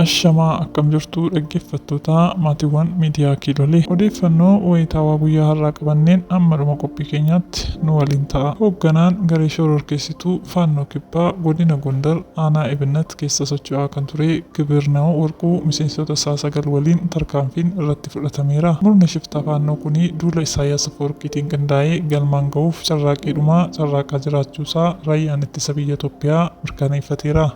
Ashamaa, akkam jirtu dhaggeeffattoota maatiiwwan miidiyaa Kiilolee? Odeeffannoo wayitaawaa guyyaa har'aa qabanneen amma dhuma qophii keenyaatti nu waliin ta'a. Hoogganaan garee shororkeessituu Faannoo Kibbaa godina Gondar aanaa Ibinnat keessa socho'aa kan ture Gibirnaw Warquu miseensota isaa 9 waliin tarkaanfiin irratti fudhatameera. Murni shiftaa Faannoo kuni duula Isaayyaas Afawarqiitiin qindaa'ee galmaan gahuuf carraaqqii dhumaa carraaqaa jiraachuusaa Raayyaan Ittisa Biyya Itoophiyaa mirkaneeffateera.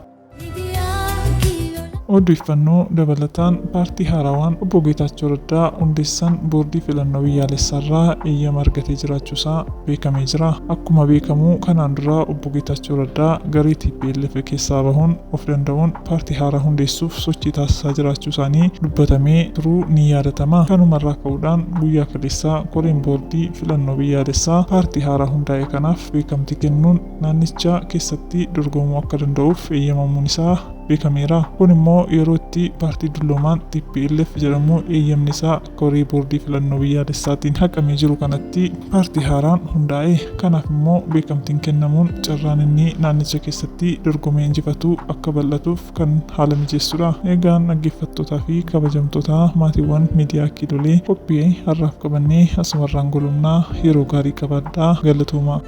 Odeeffannoo dabalataan paartii haarawaan Obbo Geetaachoo Raddaa hundeessan Boordii Filannoo Biyyaalessaarraa eeyyama argatee jiraachuusaa beekamee jira. Akkuma beekamu kanaan dura Obbo Geetaachoo Raddaa garee tplf keessaa bahuun of danda'uun paartii haaraa hundeessuuf sochii taasisaa jiraachuusaanii dubbatamee turuu ni yaadatama. Kanumarraa ka'uudhaan guyyaa kaleessaa koreen Boordii Filannoo Biyyaalessaa paartii haaraa hundaa'e kanaaf beekamtii kennuun naannicha keessatti dorgomuu akka danda'uuf eeyyamamuun isaa beekameera. Kun immoo yeroo itti paartii dulloomaan tplf jedhamu eeyyamni isaa koree Boordii Filannoo Biyyaalessaatiin haqamee jiru kanatti paartii haaraan hundaa'e kanaaf immoo beekamtiin kennamuun carraan inni naannicha keessatti dorgomee injifatu akka bal'atuuf kan haala mijeessudha. Eegaan dhaggeeffattootaa fi kabajamtoota maatiiwwan miidiyaa Kiilolee, qophii har'aaf qabannee asumarraan golomnaa. Yeroo gaarii qabaadhaa, galatoomaa.